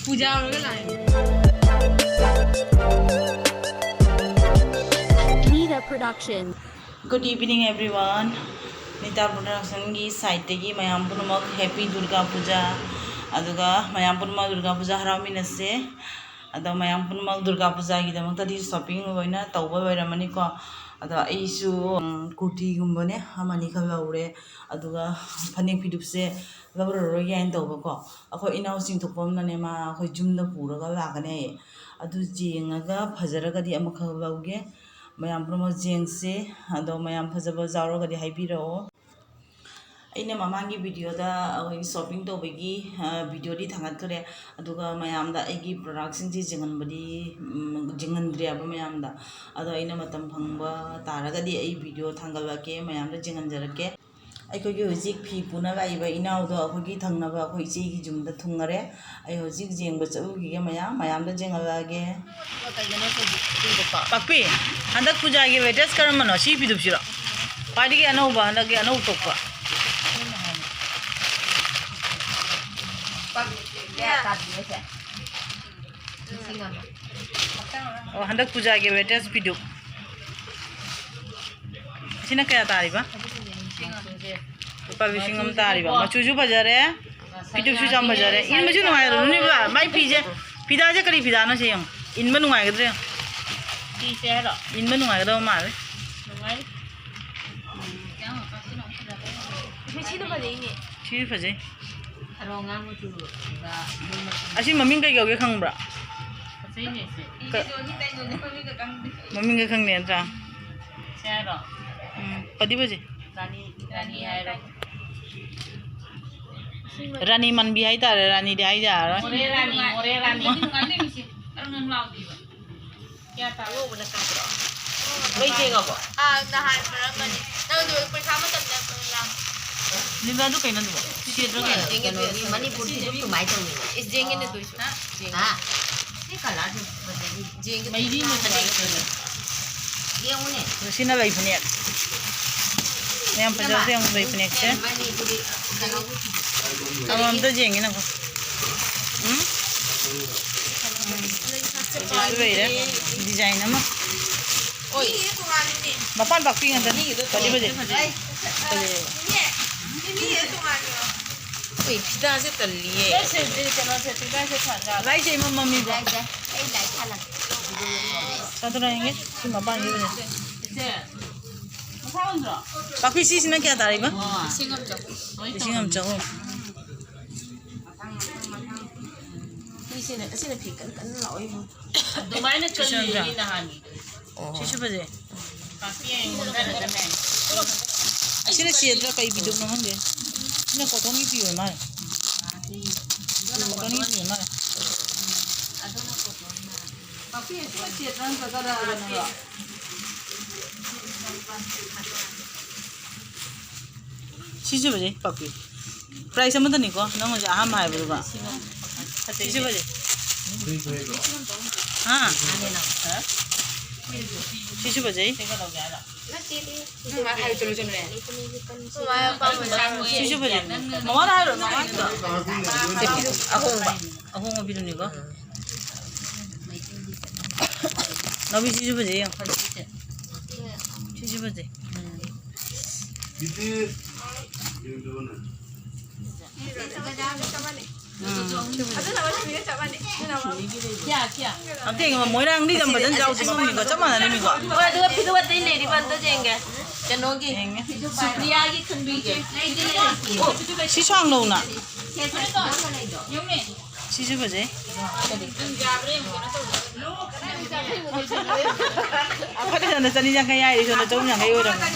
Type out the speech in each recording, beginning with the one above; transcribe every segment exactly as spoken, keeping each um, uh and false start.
ꯄꯨꯖꯥ ꯍꯧꯔꯒ ꯂꯥꯛꯑꯦ꯫ Nita Production. Good evening everyone. Nita Productionꯒꯤ sideꯇꯒꯤ ꯃꯌꯥꯝ ꯄꯨꯝꯅꯃꯛ Happy Durga Puja꯫ ꯑꯗꯨꯒ ꯃꯌꯥꯝ ꯄꯨꯝꯅꯃꯛ Durga Puja ꯍꯔꯥꯎꯃꯤꯟꯅꯁꯦ꯫ ꯑꯗꯣ ꯃꯌꯥꯝ ꯄꯨꯝꯅꯃꯛ Durga Pujaꯒꯤꯗꯃꯛꯇꯗꯤ shopping ꯂꯣꯏꯅ ꯇꯧꯕ ꯂꯣꯏꯔꯝꯃꯅꯤꯀꯣ꯫ ꯑꯗꯣ ꯑꯩꯁꯨ, ꯎꯝ, ꯀꯨꯔꯇꯤꯒꯨꯝꯕꯅꯦ ꯑꯃꯅꯤ ꯈꯔ ꯂꯧꯔꯦ꯫ ꯑꯗꯨꯒ ꯐꯅꯦꯛ ꯐꯤꯗꯨꯞꯁꯦ ꯂꯧꯔꯔꯣꯏꯒꯦ ꯍꯥꯏꯅ ꯇꯧꯕꯀꯣ꯫ ꯑꯩꯈꯣꯏ ꯏꯅꯥꯎ ꯆꯤꯡꯊꯣꯛꯄꯝꯅꯅꯦ ꯃꯥ ꯑꯩꯈꯣꯏ ꯌꯨꯝꯗ ꯄꯨꯔꯒ ꯂꯥꯛꯀꯅꯤ ꯍꯥꯏꯌꯦ꯫ ꯑꯗꯨ ꯌꯦꯡꯉꯒ ꯐꯖꯔꯒꯗꯤ ꯑꯃꯈꯛ ꯂꯧꯒꯦ꯫ ꯃꯌꯥꯝ ꯄꯨꯝꯅꯃꯛ ꯌꯦꯡꯁꯦ꯫ ꯑꯗꯣ ꯃꯌꯥꯝ ꯐꯖꯕ ꯌꯥꯎꯔꯒꯗꯤ ꯍꯥꯏꯕꯤꯔꯛꯑꯣ꯫ ꯑꯩꯅ ꯃꯃꯥꯡꯒꯤ videoꯗ ꯑꯩꯈꯣꯏꯒꯤ shopping ꯇꯧꯕꯒꯤ, ꯑ, videoꯗꯤ ꯊꯥꯡꯒꯠꯈ꯭ꯔꯦ꯫ ꯑꯗꯨꯒ ꯃꯌꯥꯝꯗ ꯑꯩꯒꯤ productꯁꯤꯡꯁꯦ ꯌꯦꯡꯍꯟꯕꯗꯤ, ꯎꯝ, ꯌꯦꯡꯍꯟꯗ꯭ꯔꯦꯕ ꯃꯌꯥꯝꯗ꯫ ꯑꯗꯣ ꯑꯩꯅ ꯃꯇꯝ ꯐꯪꯕ ꯇꯥꯔꯒꯗꯤ ꯑꯩ video ꯊꯥꯡꯒꯠꯂꯛꯀꯦ, ꯃꯌꯥꯝꯗ ꯌꯦꯡꯍꯟꯖꯔꯛꯀꯦ꯫ ꯑꯩꯈꯣꯏꯒꯤ ꯍꯧꯖꯤꯛ ꯐꯤ ꯄꯨꯅ ꯂꯥꯛꯏꯕ ꯏꯅꯥꯎꯗꯣ ꯑꯩꯈꯣꯏꯒꯤ ꯊꯪꯅꯕ ꯑꯩꯈꯣꯏ ꯏꯆꯦꯒꯤ ꯌꯨꯝꯗ ꯊꯨꯡꯉꯔꯦ꯫ ꯑꯩ ꯍꯧꯖꯤꯛ ꯌꯦꯡꯕ ꯆꯠꯂꯨꯈꯤꯒꯦ ꯃꯌꯥꯝ, ꯃꯌꯥꯝꯗ ꯌꯦꯡꯍꯜꯂꯛꯑꯒꯦ꯫ ꯄꯥꯛꯄꯤ, ꯍꯟꯗꯛ ꯄꯨꯖꯥꯒꯤ latest ꯀꯔꯝꯕꯅꯣ? ꯁꯤ ꯐꯤꯗꯨꯞꯁꯤꯔꯣ? ꯈ꯭ꯋꯥꯏꯗꯒꯤ ꯑꯅꯧꯕ, ꯍꯟꯗꯛꯀꯤ ꯑꯅꯧꯕ ꯊꯣꯛꯄ꯫ ꯑꯣ, ꯍꯟꯗꯛ ꯄꯨꯖꯥꯒꯤ latest ꯐꯤꯗꯨꯞ꯫ ꯑꯁꯤꯅ ꯀꯌꯥ ꯇꯥꯔꯤꯕ? ꯂꯨꯄꯥ ꯂꯤꯁꯤꯡ ꯑꯃ ꯇꯥꯔꯤꯕ꯫ ꯃꯆꯨꯁꯨ ꯐꯖꯔꯦ, ꯐꯤꯗꯨꯞꯁꯨ ꯌꯥꯝ ꯐꯖꯔꯦ꯫ ꯏꯟꯕꯁꯨ ꯅꯨꯡꯉꯥꯏꯔꯅꯤꯕ꯫ ꯃꯥꯏ ꯐꯤꯁꯦ, ꯐꯤꯗꯥꯁꯦ ꯀꯔꯤ ꯐꯤꯗꯥꯅꯣ ꯁꯦ ꯌꯦꯡꯉꯣ꯫ ꯏꯟꯕ ꯅꯨꯡꯉꯥꯏꯒꯗ꯭ꯔꯥ ꯌꯦꯡꯉꯣ꯫ ꯐꯤꯁꯦ ꯍꯥꯏꯔꯣ? ꯏꯟꯕ ꯅꯨꯡꯉꯥꯏꯒꯗꯕ ꯃꯥꯜꯂꯦ꯫ ꯅꯨꯡꯉꯥꯏ꯫ ꯁꯤꯅ ꯐꯖꯩꯅꯦ꯫ ꯁꯤꯁꯨ ꯐꯖꯩ꯫ ꯊꯔꯣ ꯉꯥꯡ ꯃꯆꯨꯒ ꯌꯦꯡ ꯃꯆꯨ꯫ ꯑꯁꯤ ꯃꯃꯤꯡ ꯀꯩ ꯀꯧꯒꯦ ꯈꯪꯕ꯭ꯔꯥ? ꯐꯖꯩꯅꯦ ꯁꯤ꯫ ꯀ-, ꯃꯃꯤꯡꯒ ꯈꯪꯗꯦ ꯅꯠꯇ꯭ꯔꯥ? ꯁꯤ ꯍꯥꯏꯔꯣ? ꯎꯝ, ꯐꯗꯤ ꯐꯖꯩ꯫ ꯔꯥꯅꯤ, ꯔꯥꯅꯤ ꯍꯥꯏꯔꯣ? ꯔꯥꯅꯤ ꯃꯥꯟꯕꯤ ꯍꯥꯏꯇꯥꯔꯦ, ꯔꯥꯅꯤꯗꯤ ꯍꯥꯏ ꯌꯥꯔꯔꯣꯏ꯫ ꯃꯣꯔꯦ ꯔꯥꯅꯤ, ꯃꯣꯔꯦ ꯔꯥꯅꯤ꯫ ꯅꯨꯡꯉꯥꯏ ꯂꯩꯕꯁꯦ꯫ ꯀꯔꯝ ꯀꯔꯝ ꯂꯥꯎꯗꯦꯕ꯫ ꯀꯌꯥ ꯇꯥꯔꯦ? ꯑꯉꯧꯕꯅ ꯀꯥꯞꯄ꯭ꯔꯣ? ꯂꯣꯏ ꯌꯦꯡꯉꯕꯣ? ꯑꯥ, ꯅꯍꯥꯟ ꯄꯨꯔꯝꯕꯅꯤ꯫ ꯅꯪꯗꯣ ꯄꯩꯈꯥ ꯃꯇꯝꯗ ꯂꯥꯛ- ꯂꯤꯂꯥꯗꯨ ꯀꯩꯅꯣ ꯑꯗꯨꯕꯣ? ꯁꯦꯠꯂꯣ ꯀꯩꯅꯣ? ꯀꯩꯅꯣꯒꯤ ꯃꯅꯤꯄꯨꯔꯒꯤꯁꯨ ꯑꯗꯨꯃꯥꯏꯅ ꯇꯧꯅꯤꯡꯉꯦ꯫ ꯏꯁ, ꯌꯦꯡꯒꯦꯅꯦ ꯑꯗꯨꯏꯁꯨ꯫ ꯍꯥ? ꯌꯦꯡꯒꯦ꯫ ꯍꯥ? ꯁꯤ ꯀꯂꯔꯁꯦ ꯐꯖꯩ꯫ ꯌꯦꯡꯒꯦ꯫ ꯃꯩꯔꯤ ꯃꯆꯨ ꯍꯥꯏꯕ ꯀꯩꯅꯣ? ꯌꯦꯡꯉꯨꯅꯦ꯫ ꯁꯤꯅ ꯂꯩ ꯐꯅꯦꯛ꯫ ꯌꯥꯝ ꯐꯖꯕꯗꯤ ꯌꯥꯝ ꯂꯩ ꯐꯅꯦꯛꯁꯦ꯫ ꯑꯃꯃꯝꯇ ꯌꯦꯡꯒꯦ ꯅꯪꯀꯣ꯫ ꯎꯝ? ꯎꯝ꯫ ꯐꯖꯕꯁꯨ ꯂꯩꯔꯦ꯫ Design ꯑꯃ꯫ ꯃꯄꯥꯟ ꯄꯥꯛꯄꯤ ꯉꯥꯛꯇꯅꯤ꯫ ꯐꯖꯩ, ꯐꯖꯩ꯫ ꯐꯖꯩ꯫ ꯎꯏ, ꯐꯤꯗꯥꯁꯦ ꯇꯜꯂꯤꯌꯦ꯫ ꯂꯥꯏꯁꯦ ꯃꯃꯝꯃꯤꯕ꯫ ꯆꯥꯗꯣꯔꯥ ꯌꯦꯡꯒꯦ꯫ ꯁꯤ ꯃꯄꯥꯟꯁꯤꯗꯅꯦ꯫ ꯄꯥꯛꯄꯤ ꯁꯤꯁꯤꯅ ꯀꯌꯥ ꯇꯥꯔꯤꯕ? ꯂꯤꯁꯤꯡ ꯑꯃ ꯆꯍꯨꯝ꯫ ꯁꯤꯁꯤꯅ, ꯑꯁꯤꯅ ꯐꯤ ꯀꯟ ꯀꯟꯅ ꯂꯥꯎꯏ꯫ ꯑꯗꯨꯃꯥꯏꯅ ꯀꯜꯂꯤꯅꯤ ꯅꯍꯥꯟꯒꯤꯗꯣ꯫ ꯑꯣ꯫ ꯁꯤꯁꯨ ꯐꯖꯩ꯫ ꯄꯥꯛꯄꯤ ꯑꯩꯉꯣꯟꯗ ꯅꯠꯇꯅꯦ꯫ ꯑꯁꯤꯅ ꯁꯦꯠꯂ ꯀꯩ ꯐꯤꯗꯨꯅꯣ ꯈꯪꯗꯦ꯫ ꯁꯤꯅ cottonꯒꯤ ꯐꯤ ꯑꯣꯏ ꯃꯥꯜꯂꯦ꯫ Cottonꯒꯤ ꯐꯤ ꯑꯣꯏ ꯃꯥꯜꯂꯦ꯫ ꯄꯥꯛꯄꯤ ꯑꯁꯤꯅ ꯁꯦꯠꯂ ꯅꯠꯇ꯭ꯔꯒ ꯀꯩꯅꯣꯔꯣ? ꯁꯤꯁꯨ ꯐꯖꯩ, ꯄꯥꯛꯄꯤ꯫ Price ꯑꯃꯗꯅꯤꯀꯣ, ꯅꯪ ꯍꯧꯖꯤꯛ ꯑꯍꯥꯟꯕ ꯍꯥꯏꯕꯗꯨꯒ꯫ ꯁꯤꯁꯨ ꯐꯖꯩ꯫ ꯍꯥ? ꯁꯤꯁꯨ ꯐꯖꯩ꯫ ꯁꯤꯁꯨ ꯐꯖꯩ꯫ ꯃꯃꯥꯅ ꯍꯥꯏꯔꯣ, ꯃꯃꯥꯅ ꯍꯥꯏꯔꯣ꯫ ꯑꯍꯣꯡꯕ꯫ ꯑꯍꯣꯡꯕ ꯐꯤꯗꯨꯅꯤꯀꯣ꯫ ꯅꯥꯎꯕꯤ, ꯁꯤꯁꯨ ꯐꯖꯩ ꯌꯦꯡꯉꯣ꯫ ꯁꯤꯁꯨ ꯐꯖꯩ꯫ ꯎꯝ꯫ ꯑꯝꯇ ꯌꯦꯡꯉꯣ, ꯃꯣꯏꯔꯥꯡꯗꯤ ꯌꯥꯝ ꯐꯖꯅ ꯌꯥꯎꯗꯦ, ꯃꯃꯤꯡꯒ ꯆꯞ ꯃꯥꯟꯅꯔꯤꯃꯤꯀꯣ꯫ ꯍꯣꯏ, ꯑꯗꯨꯒ ꯐꯤꯗꯨ ꯑꯇꯩ ꯂꯩꯔꯤꯕ ꯑꯝꯇ ꯌꯦꯡꯒꯦ꯫ ꯀꯩꯅꯣꯒꯤ ꯌꯦꯡꯉꯦ꯫ ꯁꯨꯄ꯭ꯔꯤꯌꯥꯒꯤ ꯈꯟꯕꯤꯒꯦ꯫ ꯑꯣ, ꯁꯤ ꯁꯥꯡꯗꯧꯅ꯫ ꯁꯤꯁꯨ ꯐꯖꯩ꯫ ꯑꯩꯈꯣꯏꯗ ꯁꯣꯝꯗ ꯆꯅꯤ ꯌꯥꯡꯈꯩ ꯍꯥꯏꯔꯤ, ꯁꯣꯝꯗ ꯆꯍꯨꯝ ꯌꯥꯡꯈꯩ ꯑꯣꯏꯔꯝꯃꯦ꯫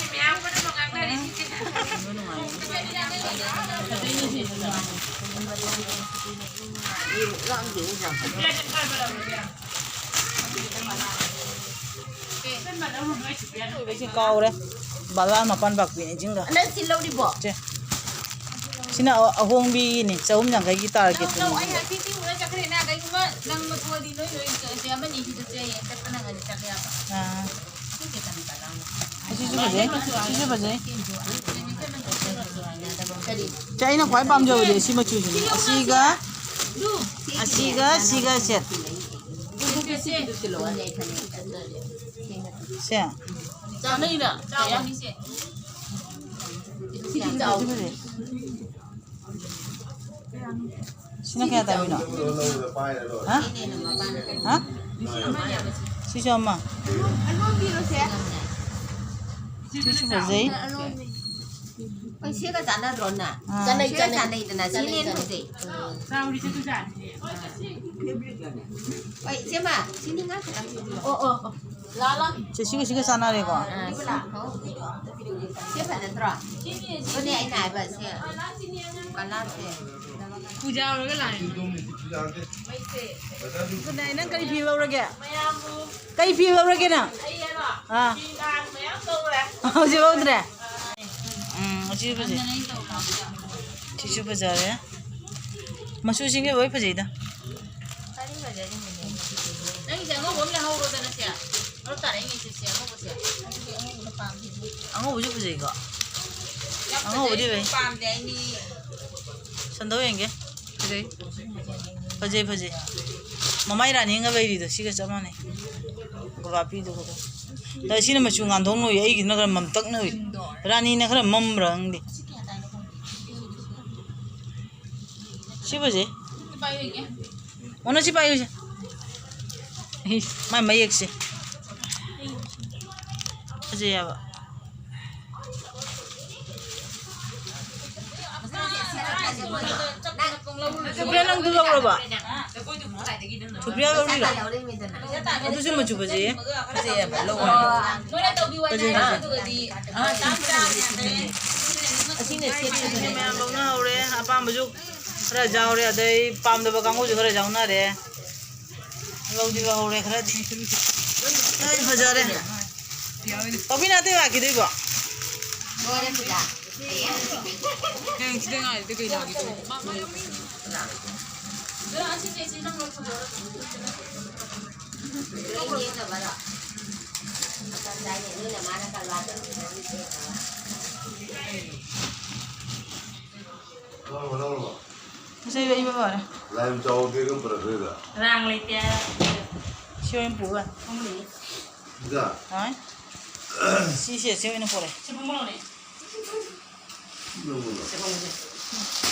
ꯀꯥꯎꯔꯦ꯫ ꯕꯖꯥꯔ ꯃꯄꯥꯟ ꯄꯥꯛꯄꯤꯅꯦ ꯆꯤꯡꯗ꯫ ꯅꯪ ꯁꯤ ꯂꯧꯔꯤꯕꯣ? ꯁꯦ꯫ ꯁꯤꯅ ꯑ-, ꯑꯍꯣꯡꯕꯤꯅꯤ, ꯆꯍꯨꯝ ꯌꯥꯡꯈꯩꯒꯤ ꯂꯧ, ꯂꯧ, ꯑꯩ ꯇꯥꯔꯒꯦꯠꯇꯨꯅꯤ꯫ ꯍꯥꯏꯐꯦꯠꯇꯤ ꯎꯔ ꯆꯠꯈ꯭ꯔꯦꯅꯦ, ꯀꯩꯒꯨꯝꯕ ꯅꯪ ꯃꯊꯣꯛꯑꯗꯤ ꯅꯣꯏ ꯂꯣꯏ ꯆꯦ ꯑꯃꯅꯤ ꯁꯤꯗ ꯆꯦ ꯆꯠꯄ ꯅꯪꯉꯗꯤ ꯆꯠꯂꯦ ꯌꯥꯕ꯫ ꯑꯥ꯫ ꯁꯤꯁꯦ ꯀꯅꯥ ꯀꯅꯥ? ꯁꯤꯁꯨ ꯐꯖꯩ, ꯁꯤꯁꯨ ꯐꯖꯩ꯫ ꯁꯦ, ꯑꯩꯅ ꯈ꯭ꯋꯥꯏ ꯄꯥꯝꯖꯕꯗꯤ ꯁꯤ ꯃꯆꯨꯁꯤꯅꯦ꯫ ꯑꯁꯤꯒ, ꯑꯁꯤꯒ, ꯁꯤꯒ ꯁꯦꯠ꯫ ꯁꯦ꯫ ꯆꯥꯅꯩꯅ꯫ ꯁꯤꯗꯤ ꯆꯥꯎ꯫ ꯁꯤꯅ ꯀꯌꯥ ꯇꯥꯕꯤꯅꯣ? ꯍꯥ? ꯍꯥ? ꯁꯤꯁꯨ ꯑꯃ꯫ ꯁꯤꯁꯨ ꯐꯖꯩ꯫ ꯍꯣꯏ, ꯁꯤꯒ ꯆꯥꯟꯅꯗ꯭ꯔꯣ ꯅ? ꯑꯥ꯫ ꯆꯥꯟꯅꯩ, ꯁꯤꯒ ꯆꯥꯟꯅꯩ꯫ ꯆꯥꯟꯅꯩꯗꯅ, ꯁꯤꯅ ꯍꯦꯟꯅ ꯐꯖꯩ꯫ ꯍꯣꯏ, ꯏꯆꯦꯃ, ꯁꯤꯅꯤ ꯉꯥ ꯈꯤꯇꯪ ꯄꯤꯕꯤꯌꯣ꯫ ꯑꯣ, ꯑꯣ, ꯑꯣ꯫ ꯂꯥ, ꯂꯥ꯫ ꯁꯦ, ꯁꯤꯒ, ꯁꯤꯒ ꯆꯥꯟꯅꯔꯦꯀꯣ? ꯑꯥ, ꯁꯤ ꯐꯧ꯫ ꯁꯤ ꯐꯖꯗ꯭ꯔꯣ? ꯑꯗꯨꯅꯦ ꯑꯩꯅ ꯍꯥꯏꯕ, ꯁꯦ꯫ ꯀꯂꯔꯁꯦ꯫ ꯄꯨꯖꯥ ꯍꯧꯔꯒ ꯂꯥꯛꯑꯦ꯫ ꯒꯨꯗ ꯅꯥꯏꯠ, ꯅꯪ ꯀꯔꯤ ꯐꯤ ꯂꯧꯔꯒꯦ? ꯀꯩ ꯐꯤ ꯂꯧꯔꯒꯦ ꯅꯪ? ꯑꯥ꯫ ꯍꯧꯖꯤꯛ ꯂꯧꯗ꯭ꯔꯦ? ꯎꯝ, ꯑꯁꯤ ꯐꯖꯩ꯫ ꯁꯤꯁꯨ ꯐꯖꯔꯦ꯫ ꯃꯆꯨꯁꯤꯡꯁꯦ ꯂꯣꯏ ꯐꯖꯩꯗ꯫ ꯅꯪꯒꯤꯁꯦ ꯑꯉꯧꯕ ꯑꯃ ꯂꯩꯍꯧꯔꯣꯗꯅ ꯁꯦ꯫ ꯃꯔꯨꯞ ꯇꯥꯔꯛꯏꯉꯩꯁꯦ ꯁꯦ, ꯑꯉꯧꯕꯁꯦ꯫ ꯑꯉꯧꯕꯁꯨ ꯐꯖꯩꯀꯣ? ꯌꯥꯝ ꯑꯉꯧꯕꯗꯤ ꯐꯖꯩ, ꯐꯩ꯫ ꯄꯥꯝꯗꯦ ꯑꯩꯗꯤ꯫ ꯁꯟꯗꯧ ꯌꯦꯡꯒꯦ꯫ ꯐꯖꯩ꯫ ꯐꯖꯩ, ꯐꯖꯩ꯫ ꯃꯃꯥꯏ ꯔꯥꯅꯤꯒ ꯂꯩꯔꯤꯗꯣ ꯁꯤꯒ ꯆꯞ ꯃꯥꯟꯅꯩ꯫ ꯒꯣꯂꯥꯄꯤꯗꯨꯒ꯫ ꯑꯗ ꯁꯤꯅ ꯃꯆꯨ ꯉꯥꯟꯊꯣꯛ ꯅꯣꯏ, ꯑꯩꯒꯤꯗꯨꯅ ꯈꯔ ꯃꯝꯇꯛ ꯅꯣꯏ꯫ ꯔꯥꯅꯤꯅ ꯈꯔ ꯃꯝꯕ꯭ꯔꯥ ꯈꯪꯗꯦ꯫ ꯁꯤ ꯐꯖꯩ꯫ ꯃꯣꯅ ꯁꯤ ꯄꯥꯏꯌꯨꯁꯦ꯫ ꯏꯁ, ꯃꯥꯏ ꯃꯌꯦꯛꯁꯦ꯫ ꯐꯖꯩ ꯍꯥꯏꯕ꯫ ꯁꯨꯄ꯭ꯔꯤꯌꯥ, ꯅꯪꯗꯨ ꯂꯧꯔꯕ? ꯁꯨꯄ꯭ꯔꯤꯌꯥ ꯂꯧꯔꯤꯔꯣ? ꯑꯗꯨꯁꯨ ꯃꯆꯨ ꯐꯖꯩꯌꯦ꯫ ꯐꯖꯩ ꯍꯥꯏꯕ, ꯂꯧꯔꯣ꯫ ꯐꯖꯩ, ꯐꯖꯩ꯫ ꯑꯁꯤꯅ ꯁꯦꯠꯄꯁꯦ ꯃꯌꯥꯝ ꯂꯧꯅꯍꯧꯔꯦ꯫ ꯑꯄꯥꯝꯕꯁꯨ ꯈꯔ ꯌꯥꯎꯔꯦ, ꯑꯗꯩ ꯄꯥꯝꯗꯕ ꯀꯥꯡꯕꯨꯁꯨ ꯈꯔ ꯌꯥꯎꯅꯔꯦ꯫ ꯂꯧꯗꯤ ꯂꯧꯍꯧꯔꯦ ꯈꯔꯗꯤ꯫ ꯑꯩ ꯐꯖꯔꯦ꯫ ꯇꯧꯕꯤꯅ ꯑꯇꯩ ꯂꯥꯛꯈꯤꯗꯣꯏꯕꯣ? ꯂꯣꯏꯔꯦ ꯄꯨꯖꯥ꯫ ꯍꯌꯦꯡ ꯁꯤꯗ ꯉꯥꯏꯔꯗꯤ ꯀꯩ ꯂꯥꯛꯈꯤꯗꯣꯏꯅꯣ? ꯂꯣꯏ ꯌꯦꯡꯅꯕꯔꯣ? ꯃꯇꯝ ꯆꯥꯏꯅꯦ, ꯅꯣꯏꯅ ꯃꯥꯅ ꯀꯔꯕꯥꯔ ꯇꯧꯔꯤꯕ ꯅꯪꯒꯤ ꯌꯦꯡꯅꯕ꯫ ꯉꯁꯤ ꯂꯩꯕ ꯐꯔꯦ꯫ ꯂꯥꯏꯝ ꯆꯥꯎꯗꯦꯒ ꯄꯨꯔꯛꯈ꯭ꯔꯦꯗ꯫ ꯔꯥꯡ ꯂꯩꯇꯦ꯫ ꯁꯤ ꯑꯣꯏꯅ ꯄꯨꯔ꯫ ꯐꯝꯂꯤ꯫ ꯁꯤꯗ? ꯍꯣꯏ꯫ ꯁꯤꯁꯦ ꯁꯤ ꯑꯣꯏꯅ ꯄꯨꯔꯛꯑꯦ꯫ ꯁꯤ ꯐꯝꯂꯣꯅꯦ꯫ ꯁꯤ ꯐꯝꯂꯣꯅꯦ꯫ ꯁꯤ ꯐꯝꯂꯣꯅꯦ꯫